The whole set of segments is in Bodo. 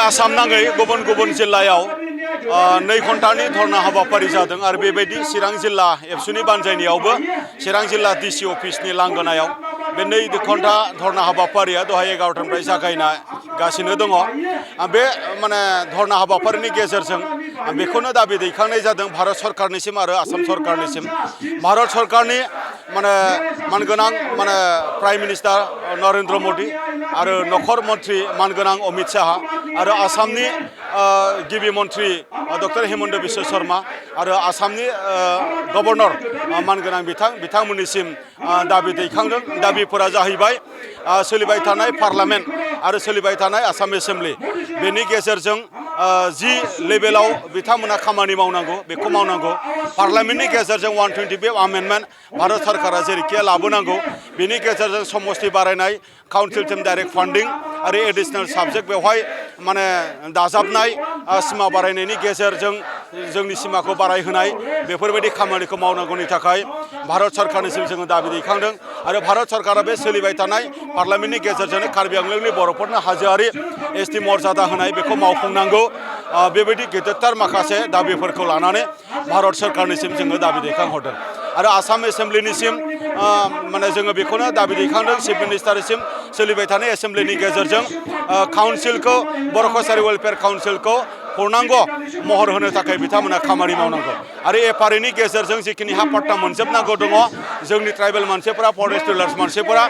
आसाम नाङै गुबुन गुबुन जिल्लायाव 2 घन्टानि धरना हाबाफारि जादों आरो बेबायदि चिरां जिल्ला एबसुनि बानजायनायावबो चिरां जिल्ला डिसि अफिसनि लांगोनायाव बे 2 घन्टा धरना हाबाफारिया दहाय 11टानिफ्राय जागायगासिनो दङ। बे माने धरना हाबाफारिनि गेजेरजों बेखौनो दाबि दैखांनाय जादों भारत सरकारनिसिम आरो आसाम सरकारनिसिम। भारत सरकारनि माने मानगोनां माने प्राइम मिनिस्टार नरेन्द्र मोदी आरो नखर मन्त्रि मानगोनां अमित शाह आरो आसामनि गिबि मन्त्रि डक्टर हिमन्त बिश्व शर्मा आरो आसामनि गभर्नर मानगोनां बिथांमोननिसिम दाबि दैखांदों। दाबिफोरा जाहैबाय सोलिबाय थानाय पार्लामेन्ट आरो सोलिबाय थानाय आसाम एसेम्बलि बेनि गेजेरजों जि लेभेलाव बिथांमोना खामानि मावनांगौ बेखौ मावनांगौ। पार्लामेन्टनि गेजेरजों 125 आमेन्डमेन्ट भारत सरकारा जेरैखि लाबोनांगौ बेनि गेजेरजों समस्ति बारायनाय काउन्सिल टिम डाइरेक्ट फान्डिं आरो एडिशनेल साबजेक्ट बेवहाय माने दाजाबनाय सिमा बारायनायनि गेजेरजों जोंनि सिमाखौ बारायहोनाय बेफोरबायदि खामानिखौ मावनांगौनि थाखाय भारत सरकारनिसिम जोङो दाबि दैखांदों आरो भारत सरकारा बे सोलिबाय थानाय पार्लामेन्टनि गेजेरजोंनो कार्बि आंलंनि बर'फोरनो हाजोआरि एसटि मर्यादा होनाय बेखौ मावफुंनांगौ। बेबायदि गेदेरथार माखासे दाबिफोरखौ लानानै भारत सरकारनिसिम जोङो दाबि दैखांहरदों आरो आसाम एसेम्बलिनिसिम माने जोङो बेखौनो दाबि दैखांदों चिफ मिनिस्टारसिम सोलिबाय थानाय एसेम्बलिनि गेजेरजों काउन्सिलखौ बर' कसारि वेलफेयार काउन्सिलखौ पूर्णांग महर होनो थाखाय बिथांमोना खामानि मावनांगौ आरो एफआरएनि गेजेरजों जिखिनि हा पट्टा मोनजोबनांगौ दङ जोंनि ट्राइबेल मानसिफोरा फरेस्ट डिलार्स मानसिफोरा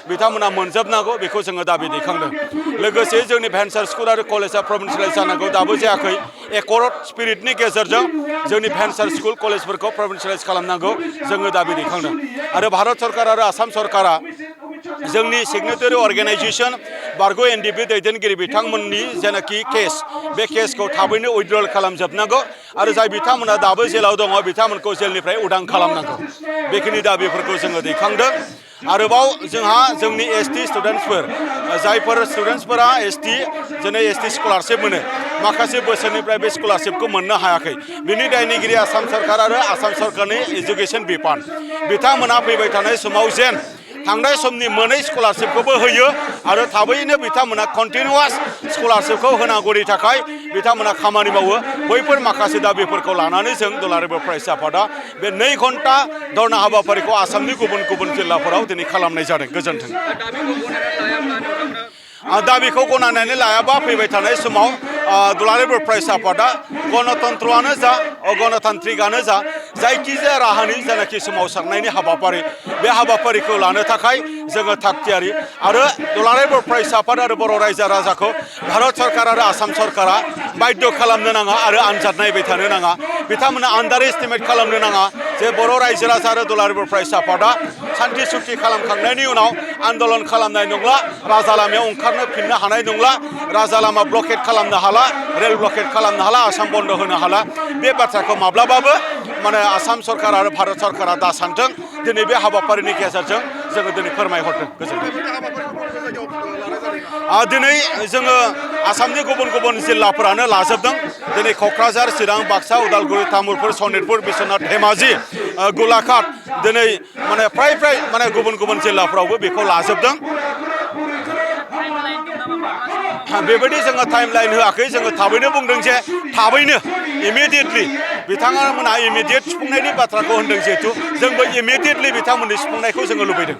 बिथांमोना मोनजोबनांगौ बेखौ जोङो दाबि दैखांदों। लोगोसे जोंनि भेन्सार स्कुल आरो कलेजा प्रभिन्सियेलाइज जानांगौ दाबो जायाखै। एकर्ड स्पिरिटनि गेजेरजों जोंनि भेन्सार स्कुल कलेजफोरखौ प्रभिन्सियेलाइज खालामनांगौ जोङो दाबि दैखांदों आरो भारत सरकार आरो आसाम सरकारा जोंनि सिगनेटारि अर्गेनाइजेसन बारग' एनडिपि दैदेनगिरि बिथांमोननि जेनाखि केस बे केसखौ थाबैनो उइथड्रल खालामजोबनांगौ आरो जाय बिथांमोना दाबो जेलाव दङ बिथांमोनखौ जेलनिफ्राय उदां खालामनांगौ बेखिनि दाबिफोरखौ जोङो दैखांदों। आरोबाव जोंहा जोंनि एसटि स्टुडेन्टसफोर जायफोर स्टुडेन्टसफोरा एसटि दिनै एसटि स्कलारशिप मोनो माखासे बोसोरनिफ्राय बे स्कलारशिपखौ मोननो हायाखै बिनि दायनिगिरि आसाम सरकार आरो आसाम सरकारनि एजुकेशन बिफान बिथांमोना फैबाय थानाय समाव जेन थांनाय समनि मोनै स्कलारशिपखौबो होयो आरो थाबैनो बिथांमोना कन्टिनिउआस स्कलारशिपखौ होनांगौनि थाखाय बिथांमोना खामानि मावो। बैफोर माखासे दाबिफोरखौ लानानै जों दुलाराय बर' फरायसा आफादा बे 2 घन्टा धरना हाबाफारिखौ आसामनि गुबुन गुबुन जिल्लाफोराव दिनै खालामनाय जादों। गोजोन्थों। दाबिखौ गनायनानै लायाबा फैबाय थानाय समाव दुलाराय बर' फरायसा आफादा गणतन्त्रआनो जा अगणतान्त्रिकआनो जा जायखिजाया राहानि जेनाखि सोमावसारनायनि हाबाफारि बे हाबाफारिखौ लानो थाखाय जोङो थागथियारि आरो दुलाराय बर' फरायसा आफाद आरो बर' रायजो राजाखौ भारत सरकार आरो आसाम सरकारा बाध्य खालामनो नाङा आरो आनजाद नायबाय थानो नाङा। बिथांमोना आन्डार एस्टिमेट खालामनो नाङा जे बर' रायजो राजा आरो दुलाराय बर' फरायसा आफादा सान्थि सुक्ति खालामखांनायनि उनाव आन्दलन खालामनाय नंला राजा लामायाव ओंखारनो फिननो हानाय नंला राजा लामा ब्लकेट खालामनो हाला रेल ब्लकेट खालामनो हाला आसाम बन्द होनो हाला बे बाथ्राखौ माब्लाबाबो माने आसाम सरकार आरो भारत सरकारा दा सानथों दिनै बे हाबाफारिनि गेजेरजों जोङो दिनै फोरमायहरदों। गोजोन्थों। दिनै जोङो आसामनि गुबुन गुबुन जिल्लाफोरानो लाजोबदों दिनै क'क्राझार चिरां बाक्सा उदालगुरि तामुलपुर सनितपुर बिश्वनाथ धेमाजि गलाघाट दिनै माने फ्राय माने गुबुन गुबुन जिल्लाफ्रावबो बेखौ लाजोबदों। बेबायदि जोङो टाइम लाइन होआखै जोङो थाबैनो बुंदों जे थाबैनो इमिडियेटलि बिथांमोना इमिडियेट सुफुंनायनि बाथ्राखौ होनदों जिहेथु जोंबो इमिडियेटलि बिथांमोननि सुफुंनायखौ जोङो लुबैदों।